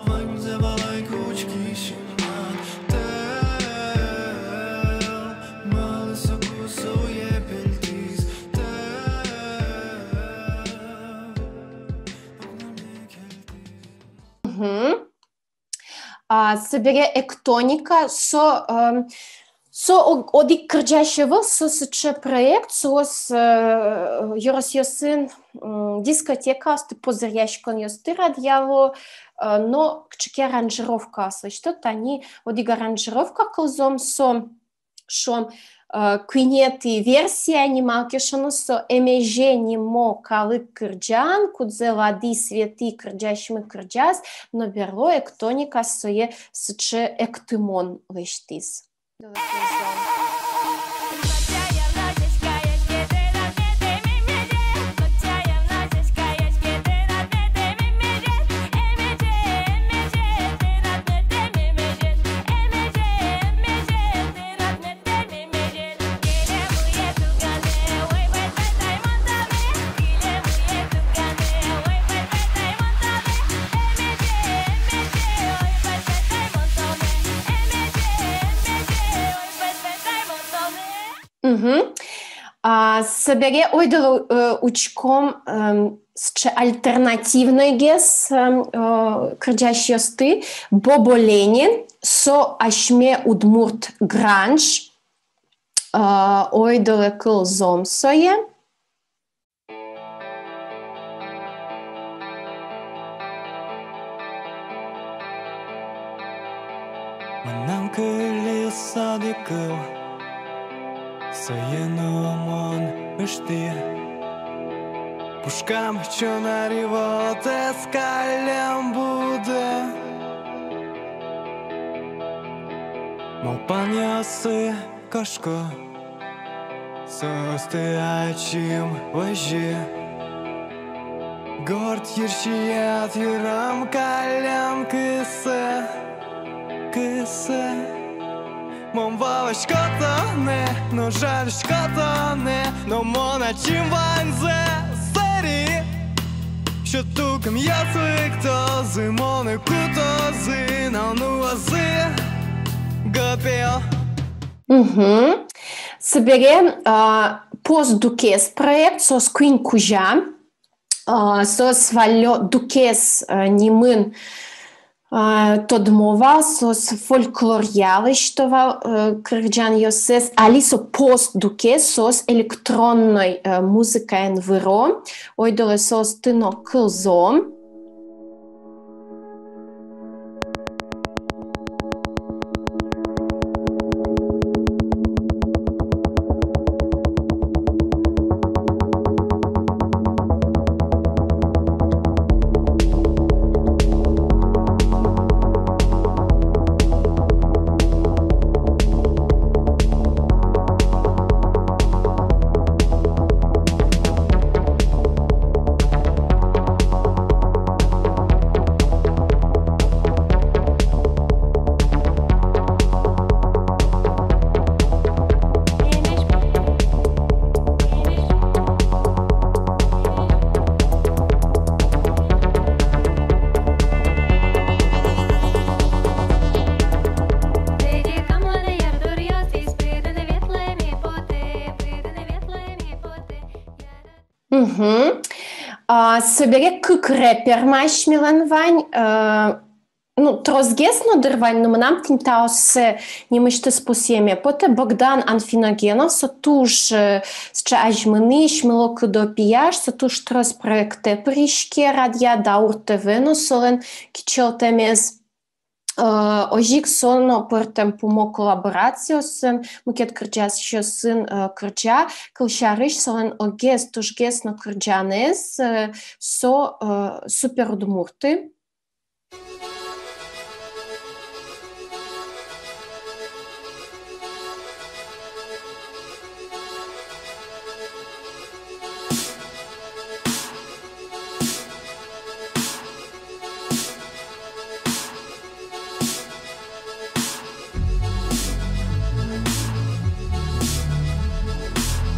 ваньзэ валай кучкисько. Мгм. А, собере «Эктоника», со, эм, со о-, одӥг кырӟась ӧвӧл, со сыӵе проект, соос, э, ёросъёсын, м, дискотекаосты, позыръяськонъёсты радъяло, э, но кыӵе ке аранжировкаос лэсьто, тани одӥг аранжировка кылзом, со, шуом, э, куинетӥ версия ни, малы ке шуоно, со «Эмеже» нимо калык кырӟан, кудзэ ладӥз Светӥ, кырӟасьмы кырӟаз, но берло «Эктоника» сое сыӵе эктымон лэсьтӥз. Мгм. А, собере ойдолэ, э, учком, эм, сыӵе альтернативнойгес, эм, э, кырӟасьёсты. Бобо Ленин, со асьме удмурт гранж, э, ойдолэ кылзом сое. Мынам кылиз одӥг кыл, сое но мон ыштӥ. Пушкам чонари вотэс каллен будэ. Малпанъёсы кошко, соосты ачим возьы. Горд йырсиед йырам каллен кысэ, кысэ. Мон валасько тонэ, но жадисько тонэ, но мон ачим ваньзэ сэри. Сю тукымъёс лыктозы, монэ кутозы, но нуозы гопео. Мгм. Собере, а, «Пост Дукес» проект, соос куинь кузя. А, соос валлё «Дукес», а, нимын, а, тодмо вал, соос фольклоръя лэсьто вал, э, кырӟанъёссэс. Али со «Пост Дукес», соос электронной, э, музыкаен выро. Ойдолэ соосты но кылзом. Мгм. А, собере кык рэпер асьмелэн вань, э, ну, тросгес но дыр вань, но мынам тӥни таоссэ нимысьтыз пусъеме потэ. Богдан Анфиногенов, со туж, э, сыӵе азьмынӥсь, мылокыдо пияш, со туж трос проектэ пыриське, радъя, «Даур ТВ» но солэн кичӧлтэмез. Э, озьы ик со но пӧртэм пумо коллаборациосын, мукет кырӟасьёсын, э, кырӟа, кылсярысь, солэн огез, тужгес но кырӟанэз, э, со, э, «Супер удмурты».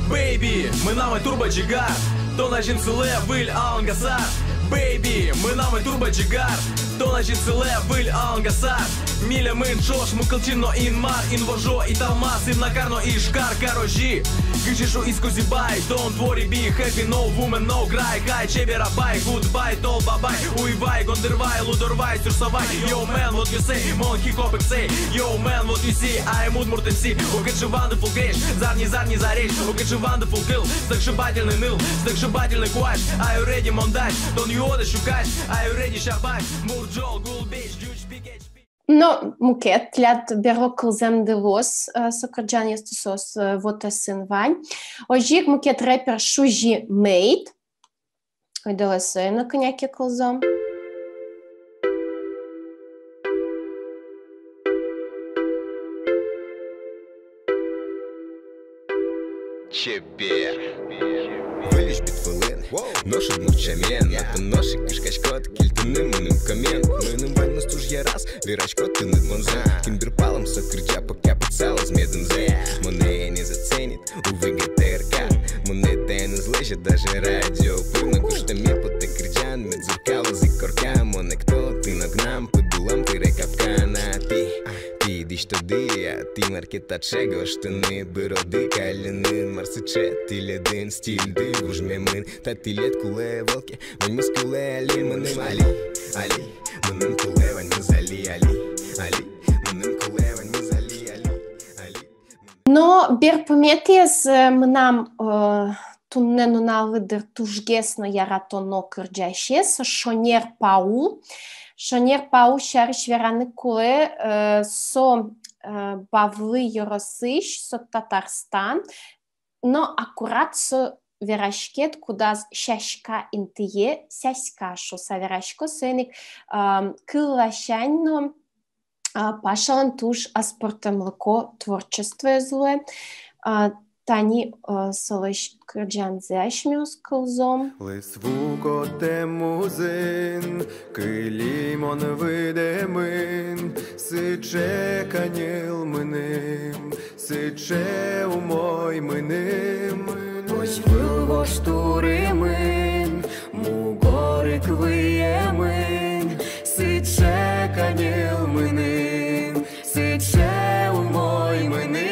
Бэйби, мынам ай турбо ӟигар, тон азьын сылэ выль алангасар. Бэйби, мынам ай турбо ӟигар, тон азьын сылэ выль алангасар. Милемын ӵош Мукылчин но Инмар, Инвожо, Италмас, Иннакар но Ижкар, кар озьы. Кызьы шуиз Кузебай: don't worry, be happy, no woman, no cry, хай, чебер апай, goodbye, тол бабай, уйвай, гондырвай, лудорвай, сюрсавай. Yo man, what you say? Мон хип-хоп эксэй. Yo man, what you see? I am удмурт эмси. О, кыӵе вандефул грезь, зарни, зарни зарезь. О, кыӵе вандефул кыл, сдык шибательный ныл, сдык шибательный куазь. Are you ready, мон дась? Тон юод-а, сюкась? Are you ready, шабаш? Мурӟол, гулбись, ӟуч, пикеч, пи- Но мукет тӥляд берло кылзэмды луоз, э, со кырӟанъёсты, соос, э, вотэсын вань. Озьы ик мукет рэпер Шузи Мэйд. Ойдолэ сое но кӧня ке кылзом. Чебер. Выльысь бит вылын, нош удмурт сямен, отын нош ик кышкаськод кельтыны мыным комен. Мыным ваньмыз туж яраз, верасько тыныд бонзэ. Кин бер палым со кырӟа, пока пытсалоз медымзэ. Монэ ӧй ни заценит, увы, ГТРК. Монэ таин уз лэзьы даже радио пыр но. Гожтэмме потэ кырӟан, мед зыркалоз ик корка. Монэ кто, тыногнам, пыдулам тыре капкан. А тӥ, тӥ дӥсьтоды-а, тӥ мар ке таӵе гожтыны быроды? Каллен ин, мар сыӵе тӥледын стильды вужмемын? Та тӥлед кулэ ӧвӧл ке, ваньмыз кулэ али мыным али, али. Мыным кулэ ваньмыз али, али, али. Мыным кулэ ваньмыз али, али, али. Но берпуметӥез, э, мынам, э, туннэ нуналлы, дыр, тужгес но яратоно кырӟасез — Шонер Паул. Шонер Паул сярысь вераны кулэ, э, со, э, Бавлы ёросысь, со Татарстан. Но аккурат со вераське, кудаз сяська интые сяська шуса верасько. Соин ик, ам, кыл ласянь но, А, Пашалэн туж аспӧртэмлыко творчествоез луэ. А, тани, а, солэсь кырӟанзэ асьмеос кылзом. Лыз вуготэм музын кылӥ мон выдэмын, сыӵе каньыл мыным, сыӵе умой мыным. Озьы выл вож турымын, мугорык выемын, сыӵе каньыл мыным, сыӵе умой мыным.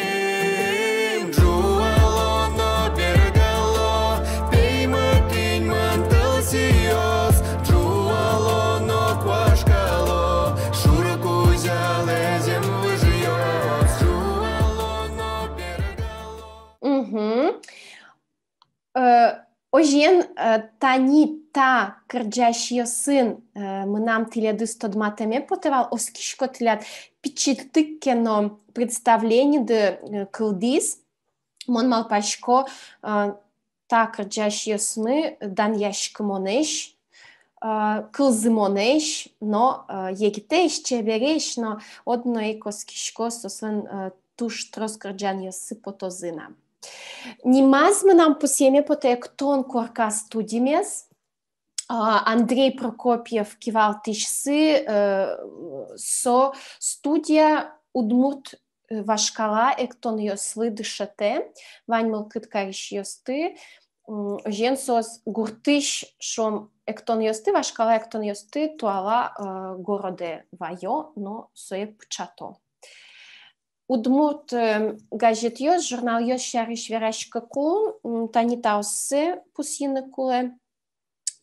Ӝуало но бергало, пеймыт инь мон тылсиос, ӝуало но куашкало, шур кузялэзем выжыос, ӝуало но бергало. Мгм. Э, озьыен, э, тани та кырӟасьёсын, э, мынам тӥледыз тодматэме потэ вал, оскисько тӥляд пичильтык ке но представлениды, э, кылдӥз. Мон малпасько, э, та кырӟасьёсмы данъяськымонэсь, э, кылзымонэсь но, э, егитэсь, чебересь, но одно ик оскисько, соослэн, э, туж трос кырӟанъёссы потозы на. Нимаз мынам пусъеме потэ «Эктон корка» студимес. А, Андрей Прокопьев кивалтӥсьсы, э, со студия удмурт, э, вашкала эктонъёслы дышетэ, вань мылкыд карисьёсты, м, озьыен соос гуртысь, шуом, эктонъёсты, вашкала эктонъёсты туала, э, городэ ваё но сое пыӵато. Удмурт, э, газетъёс, журналъёс сярысь вераськыку, м, тани таоссэ пусйыны кулэ.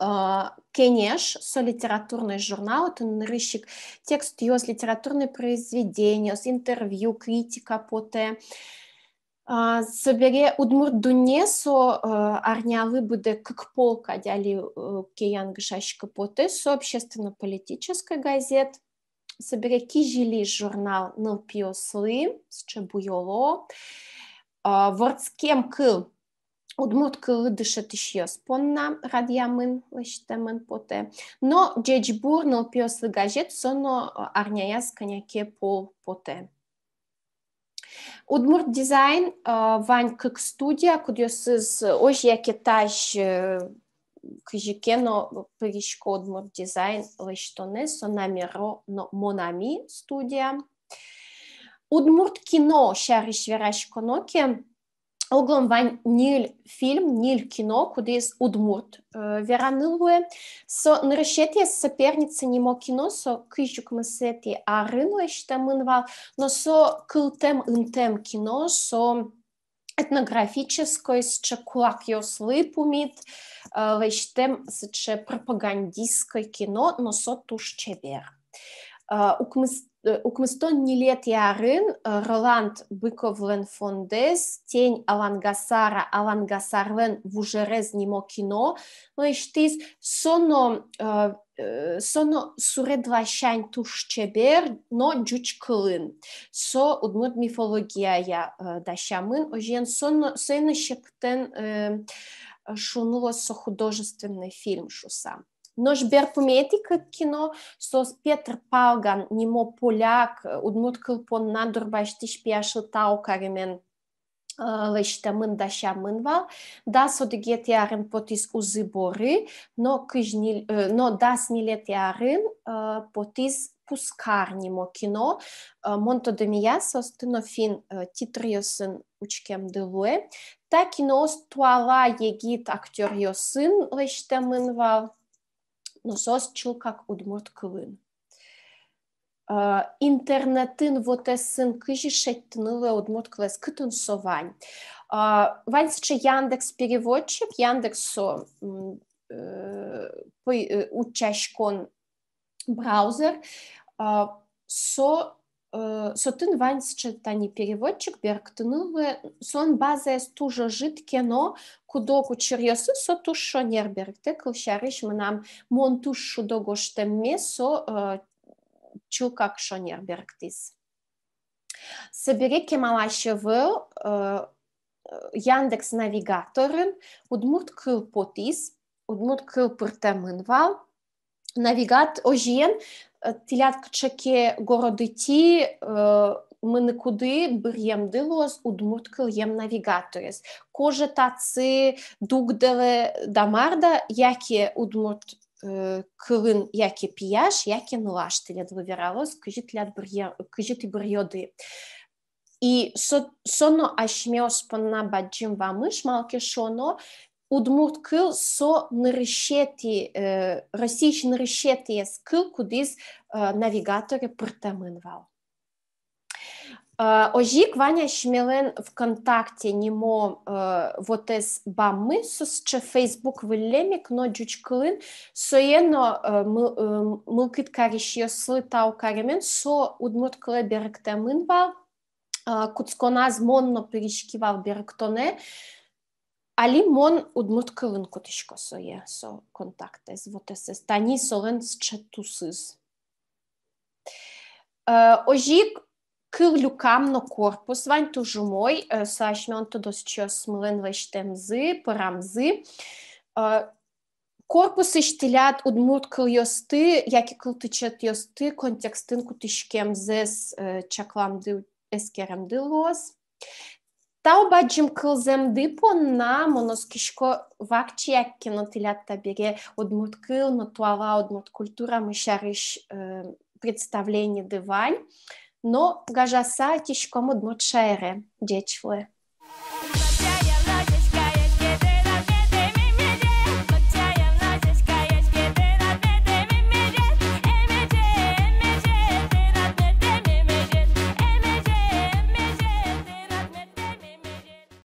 А, «Кенеш», со литературный журнал, отын нырысь ик текстъёс, литературный произведениос, интервью, критика потэ. А, собере «Удмурт дунне», со, э, арнялы быдэ кык пол кадь али, э, ке янгышаськы потэ, со общественно-политической газет. Собере «Кизили» журнал нылпиослы, сыӵе буёло. А, «Вордскем кыл» удмурт кыллы дышетӥсьёс понна радъямын, лэсьтэмын потэ. Но «Ӟечбур» нылпиослы газет, со но, а, арняяз кӧня ке пол потэ. «Удмурт дизайн», а, вань кык студия, кудъёсыз озьы яке тазьы, э, кызьы ке но пырисько удмурт дизайн лэсьтонэ, со «Намеро» но «Монами» студия. Удмурт кино сярысь вераськоно ке, оглом вань ньыль фильм, ньыль кино, кудӥз удмурт, э, вераны луэ. Со нырысетӥез «Соперница» нимо кино, со кызь укмысэтӥ арын лэсьтэмын вал, но со кылтэм, интэм кино, со этнографической, сыӵе кулакъёслы пумит, э, лэсьтэм, сыӵе пропагандистской кино, но со туж чебер. Э, укмыс-, э, укмыстон ньылетӥ арын, э, Роланд Быковлэн фондэз «Тень Алангасара», «Алангасарлэн вужерез» нимо кино лэсьтӥз. Со но, э, э, со но суред ласянь туж чебер, но ӟуч кылын. Со удмурт мифологияя, э, дасямын, озьыен, со но, сое но септэн, э, шуыны луоз со художественный фильм шуыса. Нош берпуметӥ кык кино, соос Петр Палган нимо поляк, э, удмурт кыл понна дурбасьтӥсь пияшлы тау каремен, э, лэсьтэмын, дасямын вал. Дас одӥгетӥ арын потӥз «Узы-боры», но кызь ньыль-, э, но дас ньылетӥ арын, э, потӥз «Пускар» нимо кино. Э, мон тодэмъя, соосты но финн, э, титръёсын учкемды луэ. Та киноос туала егит актёръёсын лэсьтэмын вал, но соос чылкак удмурт кылын. А, интернетын вотэсын кызьы шедьтыны луэ удмурт кылэз, кытын со вань? А, вань сыӵе Яндекс Переводчик, Яндекс со, м, э, пой-, э, утчаськон браузер, а, со, э, со отын вань сыӵе тани переводчик, берыктыны луэ, солэн базаез туж ӧжыт ке но, куд-ог учыръёсы со туж шонер берыктэ, кылсярысь, мынам «Мон туж шудо гожтэмме» со, э, чылкак шонер берыктӥз. Собере кемалась ӧвӧл, э, Яндекс Навигаторын удмурт кыл потӥз, удмурт кыл пыртэмын вал. Навигат-, озьыен, э, тӥляд кыӵе ке городытӥ, э, мыныкуды, быръемды луоз удмурт кылъем навигаторез. Кожа татсы дугдылэ да мар да, яке удмурт, э, кылын яке пияш, яке нылаш тӥледлы вералоз, кызьы тӥляд быръе-, кызьы тӥ быръёды. И со, со но асьмеос понна бадӟым вамыш, малы ке шуоно, удмурт кыл со нырысетӥ, э, Россиысь нырысетӥез кыл, кудӥз, э, навигаторе пыртэмын вал. Э, озьы ик вань асьмелэн ВКонтакте нимо, э, вотэс баммы, со сыӵе Facebook выллем ик, но ӟуч кылын, сое но, э, мы-, э, мылкыд карисьёслы тау каремен, со удмурт кылэ берыктэмын вал, э, кутсконаз мон но пыриськи вал берыктонэ. Али мон удмурт кылын кутӥсько сое, со контактэз, вотэсэз. Тани солэн сыӵе тусыз. Э, озьы ик кыл люкам но корпус вань, туж умой, э, со асьмелэн тодосчиосмылэн лэсьтэмзы, пырамзы. Э, корпусысь тӥляд удмурт кылъёсты яке кылтычетъёсты контекстын кутӥськемзэс, э, чакламды, эскеремды луоз. Тау бадӟым кылзэмды понна. Мон оскисько, вакчияк ке но тӥляд табере удмурт кыл но туала удмурт культурамы сярысь, э, представлениды вань. Но гажаса ӧтиськом удмурт шаере. Ӟеч луэ.